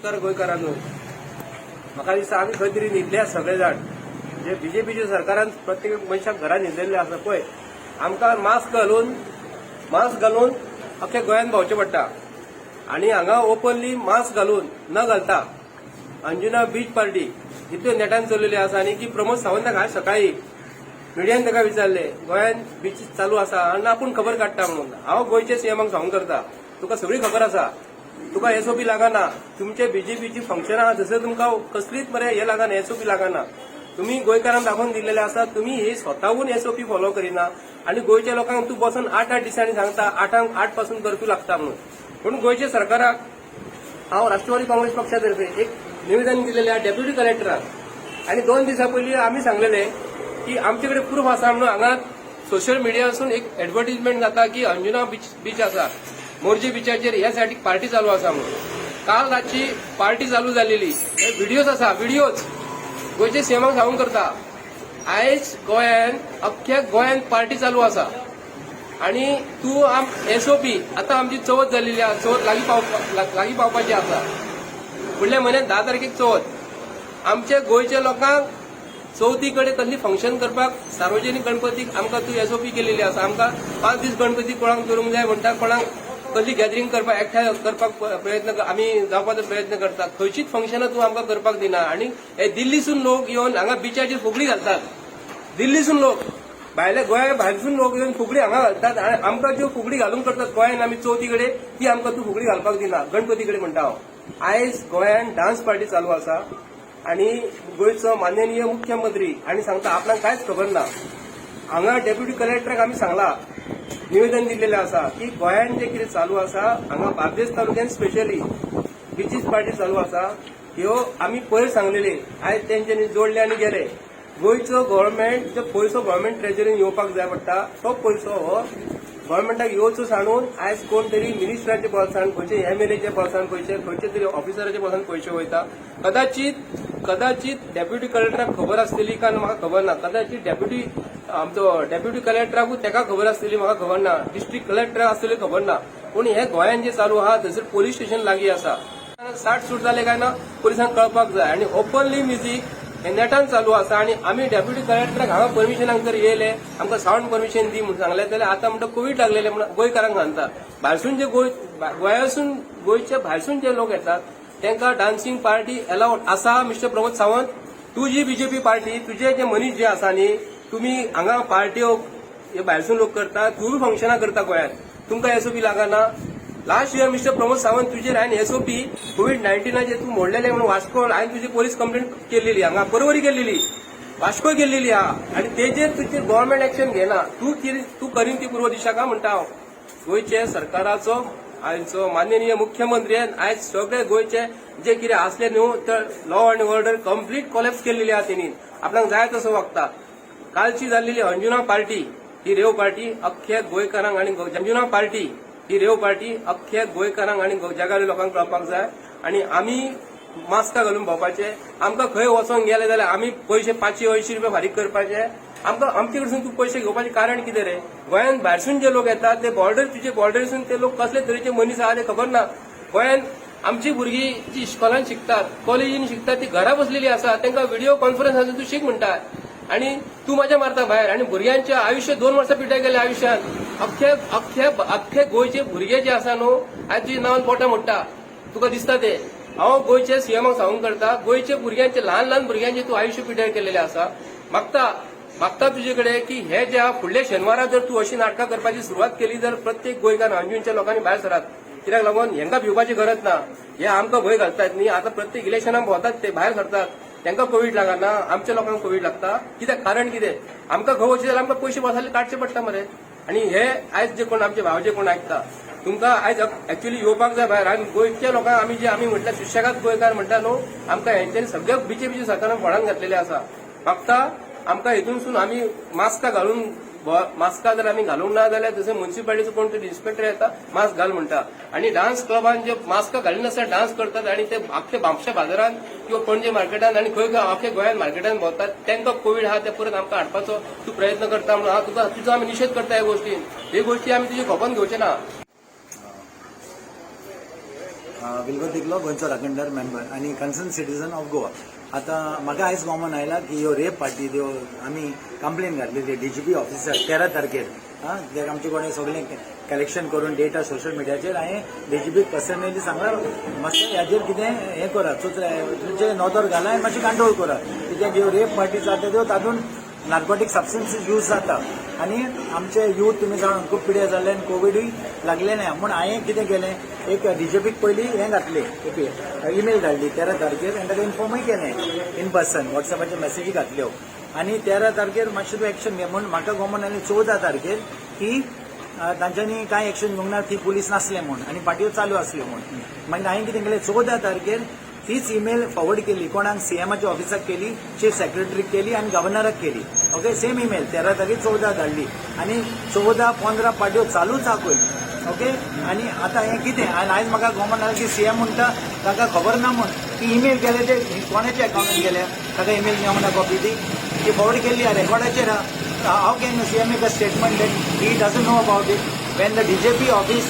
नमस्कार गोंयकारांनो. म्हाका दिसता आमी खंय तरी न्हिदले आसा सगळे जाण. जे बीजेपीच्या सरकारान प्रत्येक मनशाक घरान न्हिदलेले आसा. पळय, आमकां मास्क घालून अख्ख्या गोंयांत भोंवचें पडटा आनी हांगा ओपनली मास्क घालून न घालता अंजुना बीच पार्टी इतल्यो नेटान चललेली आसा. आनी की प्रमोद सावंताक आयज सकाळी मिडियान ताका विचारले, गोंयांत बीच चालू आसा आनी आपूण खबर काडटा म्हणून. हांव गोंयच्या सीएमाक सांगून करता, तुका सगळी खबर आसा, तुका एसओपी लागना. तुमचे बीजेपीची फंक्शनां आहा थंयसर तुमकां कसलीच मरे हे लागना, एसओपी लागना. तुमी गोंयकारांक दाखोवन दिल्लेले आसा, तुमी हे स्वताहून एसओपी फॉलो करिना आनी गोंयच्या लोकांक तूं बसून 8 8 दिसांनी सांगता, 8आंक 8 पासून कर्फ्यू लागता म्हणून. पूण गोंयच्या सरकाराक हांव राष्ट्रवादी काँग्रेस पक्षा तर्फे एक निवेदन दिलेलें आहा डेप्युटी कलेक्टराक आनी 2 दिसां पयलीं आमी सांगलेले की आमचे कडेन प्रूफ आसा म्हणून. हांगा सोशल मिडियासून एक एडवर्टीजमेंट जाता की अंजुना बीच बीच आसा, मोरजी बिचाचेर ह्या सायडीक पार्टी चालू आसा म्हणून. काल रातची पार्टी चालू जालेली, हे व्हिडिओज आसा, व्हिडिओज. गोंयचे सीएमाक सांगून करता, आयज गोंयान, अख्ख्या गोंयान पार्टी चालू आसा आणि तूं आम एसओपी, आतां आमची चवथ जाल्लेली आसा, चवथ लागीं पावपाची आसा. फुडल्या म्हयन्यात 10 तारखेक चवथ. आमच्या गोंयच्या लोकांक चवथी कडेन कसली फंक्शन करपाक, सार्वजनीक गणपतीक आमकां तूं एसओपी केलेली आसा. आमकां 5 दीस गणपती कोणाक दवरूंक जाय म्हणटा, कोणाक कसली गॅदरींग करपाक, एकठांय करपाक प्रयत्न आमी जावपाचो प्रयत्न करतात. खंयचीच फंक्शनां तूं आमकां करपाक दिना आनी हे दिल्लीसून लोक येवन हांगा बिचाचेर फुगडी घालतात. दिल्लीसून लोक, भायले, गोंया भायरसून लोक येवन फुगडी हांगा घालतात आनी आमकां ज्यो फुगडी घालूंक करतात गोंयान आमी चवथी कडेन, ती आमकां तूं फुगडी घालपाक दिना गणपती कडेन म्हणटा हांव. आयज गोंयान डान्स पार्टी चालू आसा आनी गोंयचो माननीय मुख्यमंत्री आनी सांगता आपणाक कांयच खबर ना. हांगा डेप्युटी कलेक्टराक आमी सांगला, निवेदन दिल्लेलें आसा की गोंयान जे कितें चालू आसा, हांगा बार्देस तालुक्यान स्पेशली बिचीस पार्टी चालू आसा, ह्यो आमी पयर सांगलेली. आयज तेंच्यांनी जोडले आनी गेले. गोंयचो गव्हर्मेंट जो पयसो गव्हर्मेंट ट्रेजरीन येवपाक जाय पडटा, तो पयसो हो गव्हर्मेंटाक येवचो सांडून आयज कोण तरी मिनिस्टराच्या बोल्सान खंयचे, एमएलएच्या बोल्सान पयशे, खंयचे तरी ऑफिसराच्या बोल्सान पयशे वयता. कदाचित डेप्युटी कलेक्टराक खबर आसतली काय म्हाका खबर ना. कदाचित डेप्युटी, आमचो डेप्युटी कलेक्टराकूच ताका खबर आसतली, म्हाका खबर ना. डिस्ट्रिक्ट कलेक्टर आसतली, खबर ना. पूण हे गोंयान जे चालू आहा, थंयसर पोलीस स्टेशन लागीं आसा. 60 सूट जाले काय ना पोलिसांक कळपाक जाय. आनी ओपनली म्युजीक हे नेटान चालू आसा आनी आमी डेप्युटी कलेक्टराक हांगा परमिशनाक जर येयले, आमकां सावंड परमिशन दी म्हणून सांगलें जाल्यार आतां म्हणटा कोवीड लागलेले म्हणून गोंयकारांक सांगता. भायरसून जे गोंय गोंयासून, गोंयच्या भायरसून जे लोक येतात तांकां डान्सिंग पार्टी अलाउड आसा. मिस्टर प्रमोद सावंत, तुजी बीजेपी पार्टी, तुजे जे मनीस जे आसा न्ही, तुमी हांगा पार्ट्यो हे भायरसून लोक करतात, तूं फंक्शनां करता गोंयांत, तुमकां एसओपी लागना. Last year mister Pramod Sawant, तुजेर हांवें एसओपी कोवीड 19आचेर तूं मोडलेले म्हणून वास्को हांवें तुजी पोलीस कंप्लेंट केलेली, हांगा परवरी केलेली, वास्को केलेली आहा आनी तेजेर तुजेर गव्हर्मेंट एक्शन घेना. तूं कितें तूं करीन ती पूर्व दिशा का म्हणटा हांव. गोंयचे सरकाराचो आयचो माननीय मुख्यमंत्र्यान आयज सगळे गोंयचे जे कितें आसले न्हू, तर law and order complete collapse केलेली आहा. तेणी आपणाक जाय तसो वागता. कालची जाल्लेली अंजुना पार्टी ही रेव पार्टी अख्ख्या गोंयकारांक आनी अंजुना पार्टी ही रेव पार्टी अख्ख्या गोंयकारांक आनी जगाच्या लोकांक कळपाक जाय. आनी आमी मास्कां घालून भोंवपाचे. आमकां खंय वचोंक गेले जाल्यार आमी पयशे 580 रुपया फारीक करपाचे. आमकां आमचे कडसून तूं पयशे घेवपाचें कारण कितें रे? गोंयांत भायरसून जे लोक येतात ते बॉर्डर, तुजे बॉर्डरसून ते लोक कसले तरेचे मनीस आहा ते खबर ना. गोंयांत आमची भुरगीं जी इस्कॉलान शिकतात, कॉलेजीन शिकतात, ती घरा बसलेली आसा. तांकां व्हिडिओ कॉन्फरन्स आसा, तूं शीक म्हणटा आणि तूं मजा मारता भायर. आणि भुरग्यांचें आयुश्य 2 वर्सां पिड्ड्यार गेलें आयुश्यान. अख्खे अख्खे अख्खे गोंयचे भुरगे जे आसा न्हू, आयज तुजी नांवान बोटां मोडटा, तुका दिसता ते. हांव गोंयचे सीएमाक सांगूंक करता, गोंयचे भुरग्यांचे, ल्हान ल्हान भुरग्यांचे तूं आयुश्य पिड्ड्यार केलेलें आसा. मागता मागता तुजे कडेन की हे जे आहा, फुडल्या शेनवारा जर तूं अशी नाटकां करपाची सुरवात केली जर प्रत्येक गोंयकार अंजूनच्या लोकांनी भायर सरात. कित्याक लागून हेंकां भिवपाची गरज ना. हे आमकां भंय घालतात न्ही. आतां प्रत्येक इलेक्शनाक भोंवतात ते, भायर सरतात, तांकां कोवीड लागना, आमच्या लोकांक कोवीड लागता. कित्याक, कारण कितें? आमकां खंय वचचे जाल्यार आमकां पयशे बसाले काडचे पडटा मरे. आनी हे आयज जे कोण आमचे भाव जे कोण आयकता, तुमकां आयज एक्च्युअली येवपाक जाय भायर. आनी गोंयच्या लोकांक आमी जे आमी म्हटल्यार सुशेगाद गोंयकार म्हणटा न्हू, आमकां हेंच्यांनी सगळ्या बीजेपीच्या सरकारान फोडान घातलेले आसा. फक्त आमकां हितूनसून आमी मास्कां घालून, मास्कां जर आमी घालूंक ना जाल्यार तशें म्युन्सिपालिटीचो कोण तरी इन्स्पेक्टर येता, मास्क घाल म्हणटा. आनी डान्स क्लबान जे मास्कां घालिनासतना डान्स करतात आनी ते आख्खे म्हापशा बाजारान किंवा पणजे मार्केटान आनी खंय खंय आख्खे गोंयांत मार्केटान भोंवतात, तांकां कोवीड आहा ते परत आमकां हाडपाचो तूं प्रयत्न करता म्हणून हांव तुका तुजो आमी निशेध करता. ह्या गोश्टीन, ही गोश्टी आमी तुजी खपोवन घेवचे ना. विल्गो तिकलो, गोंयचो राखणदार मेंबर आनी कन्सर्न सिटीजन ऑफ गोवा. आतां म्हाका आयज कॉमन आयला की ह्यो रेप पार्टी त्यो आमी कंप्लेन घातलेली डीजीपी ऑफिसर 13 तारखेर. आं, कित्याक आमचे कडेन सगळें कलेक्शन करून डेटा सोशल मिडियाचेर हांवें डीजीपीक पर्सनली सांगलां, मातशें हाजेर कितें हें करात, तुमचे नदर घाला आनी मातशें कंट्रोल करात, कित्याक ह्यो रेप पार्टी जाता त्यो तातूंत नार्कोटीक सबस्टन्सीस यूज जाता आनी आमचे यूथ तुमी जाणून खूब पिड्यार जाल्ले आनी कोविडूय लागले ना. म्हूण हांवें कितें केलें, एक डीजीपीक पयलीं हें घातलें, एक इमेल धाडली 13 तारखेर आनी ताका इन्फॉर्मूय केलें इन पर्सन, वॉट्सॅपाचेर मेसेजी घातल्यो आनी 13 तारखेर मातशें तूं एक्शन घे म्हूण. म्हाका गोमन आयलें 14 तारखेर की तांच्यांनी कांय एक्शन घेवंक ना, ती पुलीस नासले म्हूण आनी पार्ट्यो चालू आसल्यो म्हूण. मागीर हांवें कितें केलें, 14 तारखेर तीच ईमेल फॉरवर्ड केली. कोणाक? सीएमाच्या ऑफिसाक केली, चीफ सेक्रेटरीक केली आनी गव्हर्नराक केली. ओके, सेम ईमेल 13 तारखेर 14 धाडली आनी 14 15 पार्ट्यो चालूच आहा. ओके, आनी आतां हें कितें? आनी आयज म्हाका गोमन आयलें की सीएम म्हणटा ताका खबर ना म्हूण ती ईमेल केले. ते कोणाच्या अकाउंटान गेल्या? ताका ईमेल मेळूंक ना कॉपी. ती ती फॉरवर्ड केल्ली आहा, रेकॉर्डाचेर आहा. How can CM make a statement that he doesn't know about it when the DGP office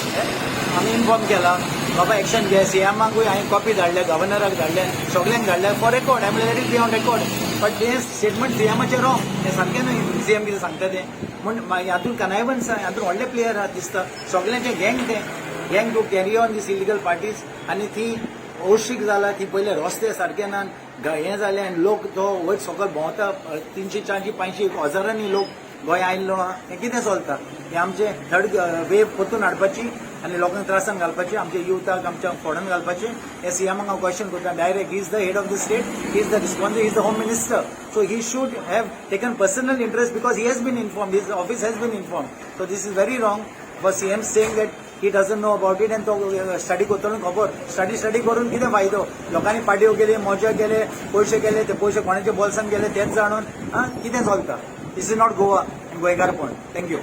आमी इन्फॉर्म केला, बाबा एक्शन घे? सीएमाकूय हांवें कॉपी धाडल्या, गव्हर्नराक धाडल्या, सगल्यांक धाडल्या फॉर रेकॉर्ड. हांवें म्हणल्यार it be on record, but हें स्टेटमेंट सीएमाचें रॉंग. हें सारकें न्हय सीएम कितें सांगता तें. म्हूण मागीर हातूंत कनायवन्स आहा, हातूंत व्हडले प्लेयर आहात दिसता. सगल्यांचें गँग, तें gang to carry on these illegal parties. आनी ती हळशीक जाला ती. पयले रस्ते सारके ना, हें जालें आनी लोक तो वयर सकयल भोंवता. 300, 400, 500, हजारांनी लोक गोंय आयिल्लो आहा. हें कितें चलता? हें आमचें थर्ड वेव परतून हाडपाची आनी लोकांक त्रासान घालपाची, आमच्या युथाक आमच्या फोडून घालपाचे. हे सीएमाक हांव क्वेश्चन करता direct. Is the head of the state, is the responsible, is the home minister, so he should have taken personal interest because he has been informed, his office has been informed. So this is very wrong for CM saying that he doesn't know about it. आनी तो study करतलो खबर. Study study करून कितें फायदो? लोकांनी पार्ट्यो केली, मजा केले, पयशे केले, ते पयशे कोणाच्या बोल्सान गेले तेच जाणून. आं, कितें चलता? This is not Goa आनी गोंयकारपण. Thank you.